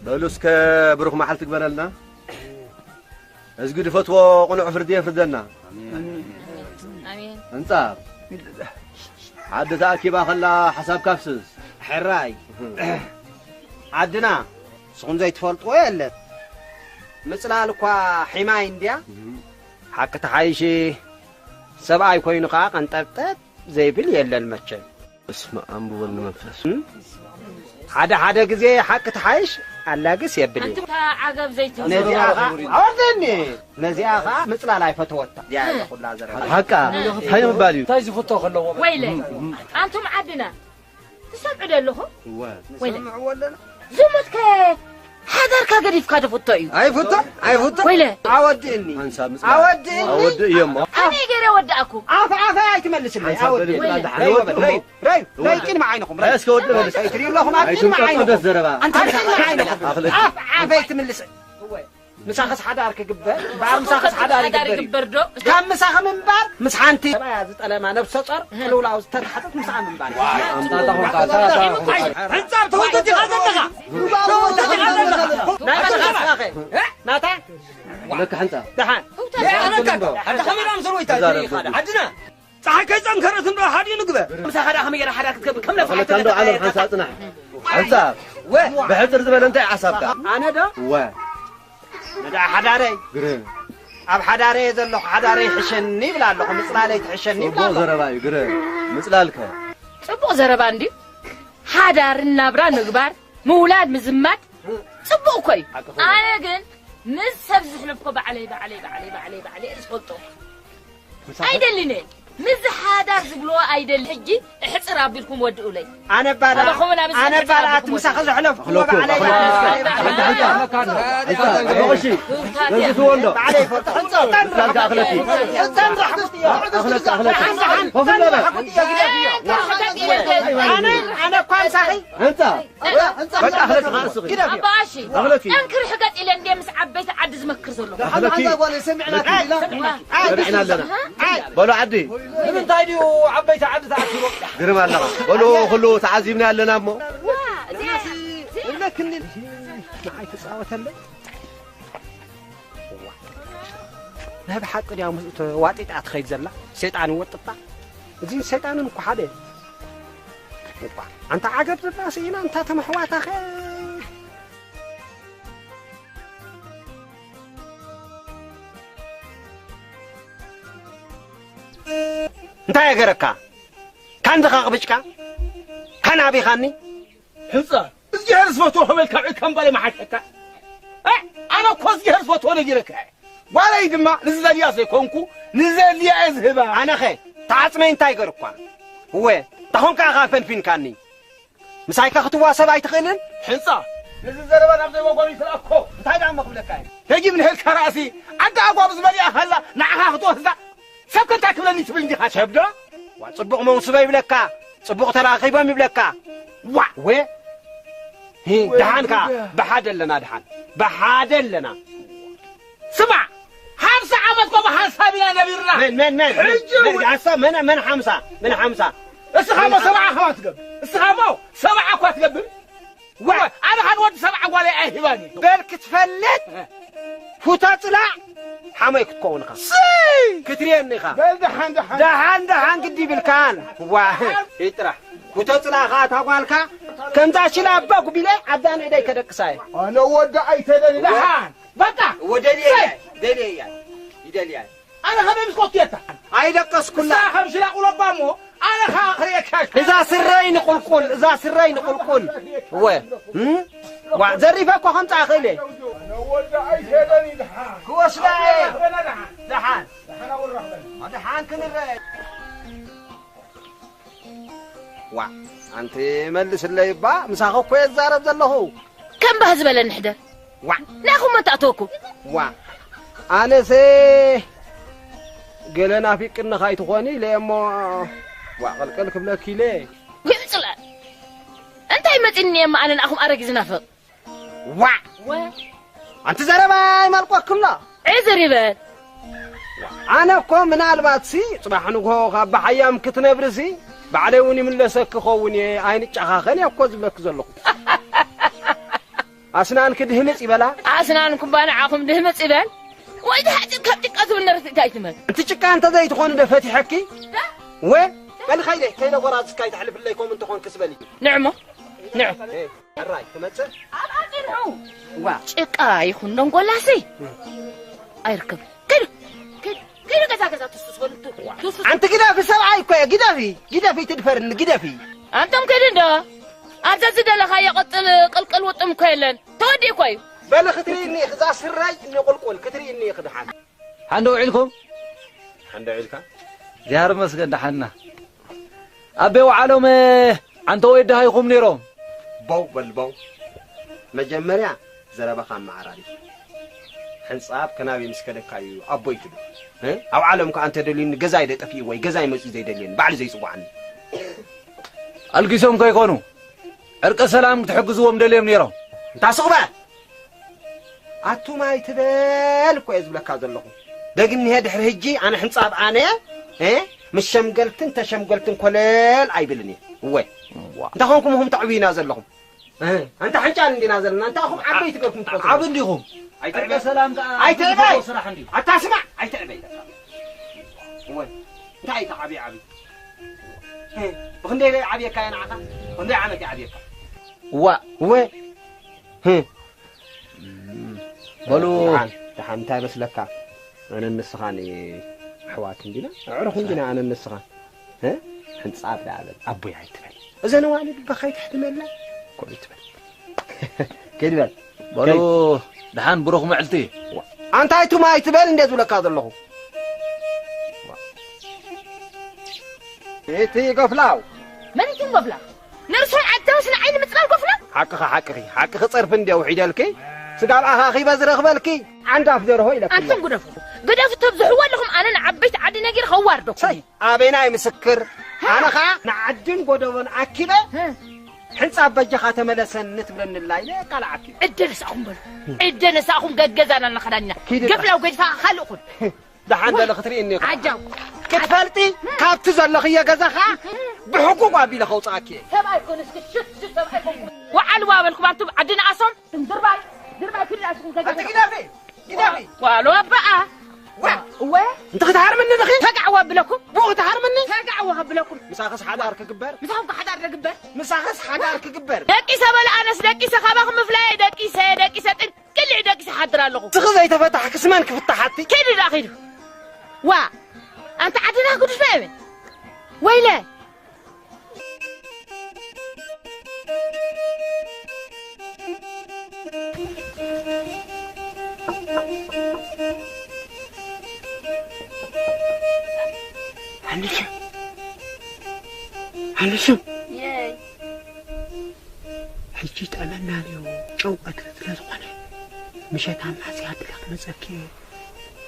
በሉ እስከ ብሩኽ መዓልቲ ግበረልና። እዝጊ ድፈትዎ ቅኑዕ ፍርዲ የፍርደና። ኣሜን። ኣንጻር ዓዲ ተኣኪባ ከላ ሓሳብ ካፍስስ። ሕራይ። ዓድና ንስኹም ዘይትፈልጥዎ የለን። ምጽላል እኳ ሒማይ እንድያ። ሓቂ ተሓይሺ ሰብኣይ ኮይኑ ከኣ ቀንጠብጠብ ዘይብል የለን መቸም። እስመ ኣብ ወወልድ መንፈስ። እም? ሓደ ሓደ ግዜ ሓቂ ትሓይሽ ኣላግስ የብል እዩ። ኣንቱም እታ ዓገብ ዘይትህቡ። ነዚኣ ኸዓ ኣወርደኒ። ነዚኣ ኸዓ ምጽላል ኣይፈተወታ። እዚኣ እያ ኩላ ዘረባ። ሓቃ እንታይ ምባል እዩ? እንታይ ዝፍቶ ከለዎ? ወይለ፣ ኣንቱም ዓድና ትሰምዑ ዶ ኣለኹም? እወ። ወይለ። ንሰምዕዎ ኣለና። ዝሙት ከ ሓዳርካ ገዲፍካ ትፍቶ እዩ። ኣይፍቶ፣ ኣይፍቶ። ወይለ። ኣወድእኒ። ሓንሳብ ምጽላል። ኣወድእኒ። ኣወድእ እየ እሞ። ከመይ ገይረ ወዳእኩም? ኣፍ ኣፈይ ኣይትመልስለይ። ሓንሳብ ኣወድእኒ። ገዲፍና ወይለ። ደሓን ረይ ወድእ በል፣ እሞ። ረይ፣ ረይ፣ ረይ፣ ቅድሚ ዓይንኹም፣ ረይ። እስከ ወድእ በል። ኣይትሪኡ ኣለኹም፣ ኣብ ቅድሚ ኣይትንቀጥቀጥ ዓይንኹም። ደስ ዘረባ። ኣንታ ቅድሚ ዓይንኹም። ኣኽለኪ። ኣፍ ኣፈይ ትምልስ። እወ። ምሳኽስ ሓዳር ክግበር፣ እምበኣር ምሳኽስ ሓዳር ሓዳር ይግበር እዩ። ይግበር ዶ? ካብ ምሳኺ ምንባር፣ ምስ ሓንቲ ሰብኣያ ዝጠለማ ነብሰ ጾር፣ እህ። ቅልውላው ዝተታሕተት ምሳኣ ምንባር እዩ። ኣንጻር ተኾንካ፣ ኣንጻር ተኾንካ። ኣንጻር ተወደድ ኢኻ ዘለኻ። ናይ መን ኢኻ ንስኻ ኸ? ናታ? ለካ ሓንጻ። ደሓን። ኣታ ከመይ ኢሎም ሰብኡት ተዛረብ ኢኻ? ዓድና። ጸሓይ ከይጸንከረት እንዶ ሓዲኡ ንግበር። ምሳኻ ደኣ ከመይ ገይራ ሓዳር ክትገብር? ከም ነፋሒቶ ኣኽለካ እንዶ ዓለም ሓንሳ ጽናሕ። ሓንሳ። ወ። ብሕጽር ዝበለ እንታይ ሓሳብካ? ኣነ ዶ? ወ። ነዳ ሓዳረይ። ግርም። ኣብ ሓዳረይ ዘለኹ ሓዳረይ ይሕሸኒ ይብል ኣለኹ። ምጽላለይ ትሕሸኒ ይብል ጽቡቕ ኣለኹ። ዘረባ እዩ፣ ግርም። ምጽላልከ? ጽቡቕ ዘረባ እንድዩ። ሓዳርን ናብራ ምግባር፣ ምውላድ ምዝማድ ጽቡቕ እኮ እዩ። ሓቂ እኮ። ኣነ ግን ምስ ሰብ ዝሕለፍኮ ባዕለይ፣ ባዕለይ፣ ባዕለይ፣ ባዕለይ፣ ባዕለይ እየ ዝፈልጦ። ምሳኻ? ኣይደልን እየ። ምስዚ ሓዳር ዝብልዎ ኣይደልን። ሕጂ እሕጽር ኣቢልኩም ወድኡለይ። ኣነ ባላ፣ ኣባኹም ናብ ኣነ ባላ ዝሕጽር ኣቲ ምሳኻ ኣቢልኩም ዘሕለፍኩዎ ኣኽለኩ፣ ባዕለይ፣ ኣኽለኩ። ባዕለይ፣ ባዕለይ፣ ባዕለይ። ኣታ፣ ኣታ፣ ኣታ፣ እሺ። ህውታት ነዚ እያ። ዝወንዶ። ባዕለይ ይፈልጦ። ህንጻ፣ ህንጻ፣ ህንጻ፣ ኣኽለኪ። ህንጻ ንራሕኩት እያ። ኣኽለኪ፣ ኣኽለኪ። ሓንቲ ሓንቲ ኮፍ በለ። ሓንቲ ሓንቲ እያ። ኣነ፣ ኣነ እኳ ምሳኺ። ህንጻ። በቃ፣ ኣኽለኪ፣ ኻስኺ። ግደፍ። ኣባ ኣሺ፣ ኣኽለኪ። ጠንክሪ ሕገጥ ኢለ እንዴ ምስ ዓበይቲ ዓዲ ዝመክር ዘሎ። ኣኽለኪ። ሓንዛ ጓል ሰሚዕናኪ ኢላ። ሰሚዕናኪ። ሰሚዕና ኣለና። በሉ ዓዲ። ንምንታይ ድዩ ዓበይቲ ዓዲ ተኣኪቦም? ግርም ኣለኻ። በሉ፣ ኩሉ ተዓዚብና ኣለና እሞ። ዋ፣ እዚኣ፣ እዚኣ። እብለክኒ። ንዓይ ትጻወተለይ? እዋ። ናይ ብሓቂ ድያ ምስኡ ተዋጢጣ ትኸይድ ዘላ? ሰይጣን ይወጥጣ። እዚ ሰይጣንን እኮ ሓደ። እዋ። ኣንታ ዓገብ ዘላ ስኢና፣ እንታ ተመሕዋታኸ። እንታይ ኣገረካ? ካንድኻ ቅብጭካ? ካን ኣቢኻኒ? ህንጻ፣ እግዚኣብሔር ዝፈትዎ ከመይ ካብ ዒድ ከም ባለ መሓሸካ? እ? ኣነ እኮ እግዚኣብሔር ዝፈትዎ ነጊረካ እየ። ጓለይ ድማ ንዝደልያ ዘይኮንኩ፣ ንዘድልያ እየ ዝህባ። ኣነኸ፣ ተዓጽመይ እንታይ ገርኳ? እወ፣ እንተኾንካ ኢኻ ፈንፊንካኒ። ምሳይካ ክትዋሰብ ኣይትኽእልን? ሕንጻ፣ ነዚ ዘረባ ናብ ዘይወገኑ ይትልኣኮ። እንታይ ደኣ እሞ ክብለካ እየ? ደጊም ንህልካ ራእሲ፣ ዓዲ ኣጓብ ዝመልኣ ሃላ፣ ንዓኻ ክትወስዳ? ሰብ ከ እንታይ ክብለኒ ትብል እንዲኻ? ሰብ ዶ? ዋ፣ ጽቡቕ መውስቦ ይብለካ፣ ጽቡቕ ተራኺቦም ይብለካ። ዋ! ወ-፣ ሂ፣ ወ-፣ ደሓን ከኣ፣ ወ-፣ ብሓደ ኣለና፣ ደሓን። ብሓደ ኣለና። ስማዕ፣ ሓምሳ ዓመት እኮ ብሓንሳብ ኢና ነቢርና። መን፣ መን፣ መን፣ መን፣ ሕጂ መን፣ እውን ሓምሳ፣ መን፣ መን ሓምሳ? መን ሓምሳ? እስኻ እሞ መን ሰብዓ ሓምሳ? ከማ ትገብር? እስኻ እሞ ሰብዓ እኳ ትገብር? ወ-፣ ኣነ ኻን ወዲ ሰብዓ ጓለይ ኣይህባን እዩ። በል ክትፈልጥ፣ እ። ፉተ ጽላዕ ሓመይ ክትከውን ኢኻ። ስይ! ክትርእየኒ ኢኻ። በል ደሓን፣ ደሓን። ደሓን፣ ደሓን ግዲ ይብልካን። ዋ፣ ይጥራሕ። ፉተ ጽላዕ ኸኣ እታ ጓልካ ከምዛ ሽላ ኣባ ጉቢለ ኣብዛ ንእደይ ከደቅሳ እየ። ኣነ ወዲ ኣይተደሊ፣ ደሓን። በቃ። ወደልየ ስይ! እያ፣ ደልየ እያ፣ ይደልያ እያ። ኣነ ኸመይ ምስ ኮትየታ? ኣይደቀስኩላ። ንሳ ከም ሽላ ቁለባ እሞ፣ ኣነ ኸኣ ክርእየካ። እዛ ስረይ ንቁልቁል፣ እዛ ስረይ ንቁልቁል። እወ። እም? ዋ፣ ዘሪፈ እኮ ከምጽኣ ክእል እየ። ክወስዳ እየ። ደሓን። ደሓን ክንረአ። ዋ፣ ኣንቲ መልስለይ እባ፣ ምሳኺ እኮ እየ ዝዛረብ ዘለኹ። ከም ባህ ዝበለኒ ሕደር። ዋ። ናኹም መን ተኣተወኩም? ዋ። ኣነሰ ገለ ናፊቅኒ ካይትኾኒ ኢለ እሞ፣ ዋ፣ ቅልቅል ክብለኪ ኢለ። ውይ፣ ጽላእ። እንታይ መጺኒ እየ እሞ ኣነ ንኣኹም ኣረጊ ዝናፍቕ? ዋ። ወ-፣ ኣንቲ ዘረባ ኣይመልቆክምሎ። ዕዝር ይበል። ኣነ እኮ ምናልባትሲ ጽባሕ ንግሆ ካብ ብሓያም ክትነብርሲ፣ ባዕለይ እውን ይምለሰኪ ኸውን እየ፣ ኣይንጨኻኸን እየ እኮ ዝብለኪ ዘለኹ። ኣስናንኪ ድህምጽ ይበላ። ኣስናንኩም ባንዓኹም ድህምጽ ይበል። ወይ ትሓጭ ካብ ጭቃ ትብል ነርስ እንታይ ትመል? እቲ ጭቃ እንተ ዘይትኾኒ ዶ ፈቲሐኪ? ወ በል ኸይደ፣ ከይደ ጎራዝካ ይተሕልፍለይ፣ ከምኡ እንተኾንክስ በሊ። ንዕሞ፣ ንዑ። ኤ፣ ሕራይ ትመጽእ? ኣብ ኣጽንዑ። ዋ፣ ጭቃ ይኹን ደንጎላሲ ኣይርከብ። ከይዱ፣ ከይዱ፣ ከይዱ ገዛ ገዛ ትስስወል ቱ። ዋ። ትስስ- ኣንቲ ግደፊ፣ ሰብኣይ እኮ እየ፣ ግደፊ፣ ግደፊ፣ ትድፈርኒ፣ ግደፊ። ኣንቶም ከይዱ እንዶ። ኣብዛ ዝደለኻዮ ቅጥል ቅልቅል ውጥም እኮ የለን። ተወዲኡ እኮ እዩ። በሊ ክትርእይኒ ኢኺ፣ እዛ ስረይ ንቁልቁል ክትርእይኒ ኢኺ ድሓን። ሓንደ ውዒልኩም? ሓንደ ውዒልካ? እግዚኣብሔር ይመስገን ደሓንና። ኣቤ ውዓሎም፣ ኣንተ ወይ ደሃይኹም ነይሮም? በው በል በው። መጀመርያ ዘረባኻ ኣመዓራሪ። ሕንጻብ ከናበይ ምስ ከደካ እዩ ኣቦይ ትብል? እ? ኣብ ዓለም ከ ኣንተ ደልዩኒ ገዛይ ደጠፍእዎ ወይ ገዛይ መጺኡ ዘይደልየኒ፣ ባዕሉ ዘይጽዋዓኒ። ኣልጊሶም ከይኮኑ፣ ዕርቀ ሰላም ክትሕግዝዎም ደልዮም ነይሮም። እንታ ስቕ በል! ኣቱም ኣይትበል እኮ እየ ዝብለካ ዘለኹ። ደግሜ ድሕሪ ሕጂ ኣነ ሕንጻብ ኣነ፣ እ፣ ምስ ሸምገልትን ተሸምገልትን ኮለል ኣይብልን እየ። እወ። እዋ። እንታይ ኾንኩም ኢኹም ተዕብዩና ዘለኹም? እ፣ ኣንታ ሕንጫል እንዲና ዘለና፣ እንታይ ኢኹም ዓበይቲ ገብኩም ትቆጽሩ? ዓቢ እንዲኹም። ኣይትዕበ። ዕርቀ ሰላም ከኣ ኣይትዕበ። ዝግበኦ ስራሕ እንዲዩ። ኣታ ስማዕ፣ ኣይትዕበ ኢለካ። እወ። እንታይ ኢኻ ዓብዪ ዓብዪ? እ፣ ብኽንደይ ዓብየካ እየ ንዓኻ? ብኽንደይ ዓመት እየ ዓብየካ? እዋ። እወ። እ። በሉ። ደሓን፣ ደሓን እንታይ መስለካ? ኣነን ንስኻን ኣሕዋት እንዲና፣ ኣዕሩኽ እንዲና ኣነን ንስኻን። እ? ሕንጻብ ደኣ በል፣ ኣቦይ ኣይትበል። እዘን ኣዋልድ በኻ ይትሕድመላ እኮ ኣይትበል። ከይድ በል። በሉ፣ ከይድ። ደሓን ብሩኽ መዕልቲ። ኣንታ ኣይቱም ኣይትበል እንዴ ዝብለካ ዘለኹ። እቲ ገፍላው። መን እዩ ገፍላው? ነርሶም ዓዳውስ ንዓይ ንምጽላል ገፍላው? ሓቅኻ፣ ሓቅኺ፣ ሓቅኺ ጸርፊ እንድያ ውሒደልኪ። ስጋብ ኣኻኺበ ዝረኽበልኪ ዓንዳፍ ደርሆ ኢለኪ ኣለኹ። ኣንቱም ግደፉ። ግደፉ ተብዝሕዎ ኣለኹም፣ ኣነ ንዓበይቲ ዓዲ ነጊረ ከዋርደኩም ሰይ፣ እየ። ኣበይናይ ምስክር? ሃ? ኣነ ኸኣ ንዓድን ጎደቦን ኣኪበ፣ ሃ? ሕንጻብ በጃኻ ተመለሰኒ ትብለኒ ኣላ ኢለ የቃልዓኪ። ዕደ ነሳኹም በሉ። ዕደ ነሳኹም ገገዛና እናኸዳኒና። ኪዲ። ገፍላው ገዲፋ ካልእ ኹን። ደሓን በሊ ክትርእይኒ ኢኺ። ዓጃው። ክትፈልጢ፣ ካብቲ ዘለኽዮ ገዛ ኸኣ ብሕቁቕ ኣቢለ ከውጽኣኪ እየ። ሰብኣይ ኮንስ፣ ሽት፣ ሽት፣ ሰብኣይ ኮንስ። ወዓል ዋበልኩም ኣንቱም ዓዲ ንኣሶም። ድርባይ፣ ድርባይ፣ ክልል ኣስኹም ገዛ ኣንቲ ገዛ። ግደፊ፣ ግደፊ። ዋሎ ኣባኣ። ዋ። እወ። እንተ ክትሃርምኒ ንኺ? ተጋዕዋ ብለኩም። ብኡ ክትሃርምኒ? ተጋዕዋ ብለኩም። ምሳኽስ ሓዳር ክግበር? ምሳኹም ሓዳር ደግበር? ምሳኽስ ሓዳር ክግበር? ደቂሰ በለ ኣነስ ደቂሰ፣ ካባኹም ምፍላይ ደቂሰ፣ ደቂሰ ጥን ቅልዕ ደቂሰ ሓድር ኣለኹ። ስኺ ዘይተፈታሕክስ መን ክፍታሓቲ? ኪዱ ደኣ ኪዱ። ዋ፣ ኣንታ ዓድና ግዱፍ ናይ መን? ወይለ። ሃንሽ፣ ሃንሽ። የይ። ሕጂ ጠመና ድዩ ጨው ቀትሪ ስለ ዝኾነ፣ ምሸት ኣማስያ ኣቢለ ክመጸኪ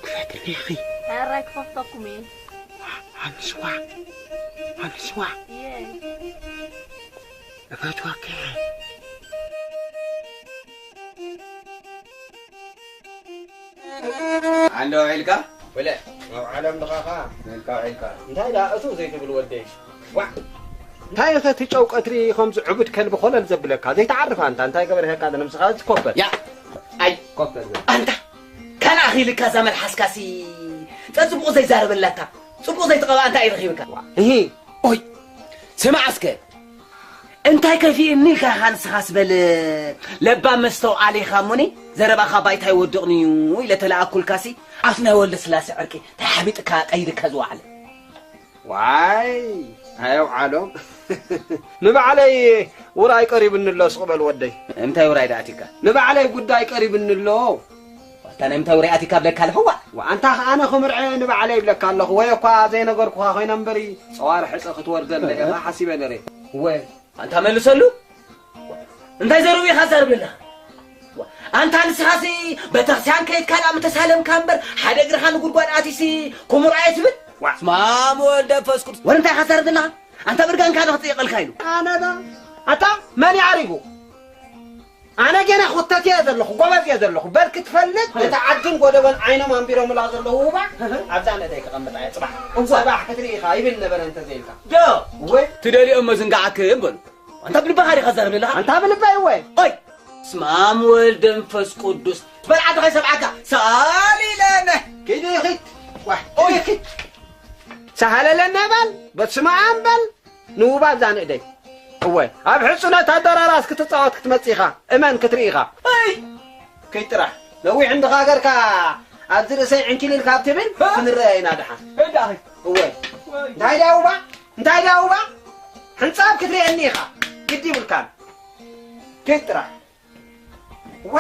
ክፈትኒ ኢኺ። ሕራይ ክኸፍተኩም እየ። ሃንስዋ፣ ሃንስዋ። እየ። እፈትወኪ እየ። ዓንደ ውዒልካ? ወለ፣ ኣብ ዓለም ድኻኻ? ውዒልካ፣ ውዒልካ። እንታይ ደኣ እቱ ዘይትብል ወደይ? ዋዕ! እንታይ ኢኸ እቲ ጨው ቀትሪ ከምዚ ዕቡድ ከልቢ ኮለል ዘብለካ? ዘይትዓርፍ ኣንታ፣ እንታይ ገበርካ ንስኻ? እዚ ኮፍ በል። ያ፣ ኣይ፣ ኮፍ በል። ኣንታ፣ ካን ኣኺልካ እዛ መልሓስካሲ፣ ጸጽቡቑ ዘይዛረበላታ፣ ጽቡቕ ዘይትቐብኣ እንታይ እዩ ረኺብካ? እሂ። ኦይ፣ ስማዕ እስከ፣ እንታይ ከፊእኒ ኢልካ ኢኻ ንስኻስ በል፣ ለባም መስተውዓሊ ኢኻ እሞኒ፣ ዘረባኻ ባይታ ኣይወድቕን'ዩ ኢለ ተለኣኩልካሲ፣ ኣፍ ናይ ወልደስላሴ ዕርቂ ተሓቢጥካ ቀይድካ ዝወዓለ። ዋይ፣ ኣየው ዓሎም። ንባዕለይ ውራይ ቀሪብኒ ኣሎ፣ ስቕ በል ወደይ። እንታይ ውራይ ደኣ ኣቲካ? ንባዕለይ ጉዳይ ቀሪብኒ ኣሎ። ዋታ ናይ ምንታይ ውራይ ኣቲካ ብለካ ኣለኹ፣ ዋ። ዋ፣ ኣንታ ኸኣ ኣነ ክምርዐ ንባዕለይ ይብለካ ኣለኹ። ወይ እኳ ዘይነገርኩኻ ኮይነ እምበሪ፣ ጸዋር ሕጸ ክትወርደለ ኢኻ ሓሲበ ነይረ። ወ። ኣንታ መልሰሉ። እንታይ ዘረባ ኢኻ ትዛረብ ዘለኻ? ዋ፣ ኣንታ ንስኻሲ ቤተክርስትያን ከይድካ ደኣ ምተሳለምካ እምበር፣ ሓደ እግርኻ ንጉድጓድ ኣቲሲ ክምርዖ እየ ትብል? ዋ። ስመ ኣብ ወወልድ ወመንፈስ ቅዱስ። ወረ እንታይ ኢኻ ትዛረብ ዘለኻ? ኣንታ ብርጋንካ ዶ ክጥይቐልካ ኢሉ? ኣነ ዶ? ኣታ መን ይዓሪጉ? ኣነ ገና ኹተት እየ ዘለኹ፣ ጎበዝ እየ ዘለኹ። በል ክትፈልጥ፣ ነታ ዓድን ጎደቦን ዓይኖም ኣንቢሮምላ ዘለዉ ውባ፣ ኣብዛ ነደይ ከቐምጣ እየ ጽባሕ። እወ። ጽባሕ ክትርኢ ኢኻ፣ ይብል ነበረ እንተዘይልካ። ዶ? እወ። ትደልዮም መዝንጋዓክን በሉ። ኣንታ ብልብኻ ዲኻ ትዛረብ ዘለኻ? ኣንታ ብልበይ እወ። ኦይ! ስማም ወልደ መንፈስ ቅዱስ። በል ዓድኻ ይሰምዓካ። ሳሊለነ። ኪዲ ኺድ። ዋይ፣ ኦይ፣ ኪድ። ሳሃለለነ በል፣ በስመ ኣብ በል። ንውባ ኣብዛ ንእደይ። እወ፣ ኣብ ሕጹነት ኣደራራስ ክትጻወት ክትመጽእ ኢኻ። እመን ክትርኢ ኢኻ። ኣይ! ከይጥራሕ። ነዊሕ እንድኻ ገርካ ኣብዚ ርእሰይ ዕንኪሊል ካብ ትብል እ? ክንረኣይ ኢና ደሓን። እዳኺ። እወ። ወይ። እንታይ ድያ ውባ? እንታይ ድያ ውባ? ሕንጻብ ክትርእየኒ ኢኻ። ግዲ ይብልካን። ከይጥራሕ። ዋ!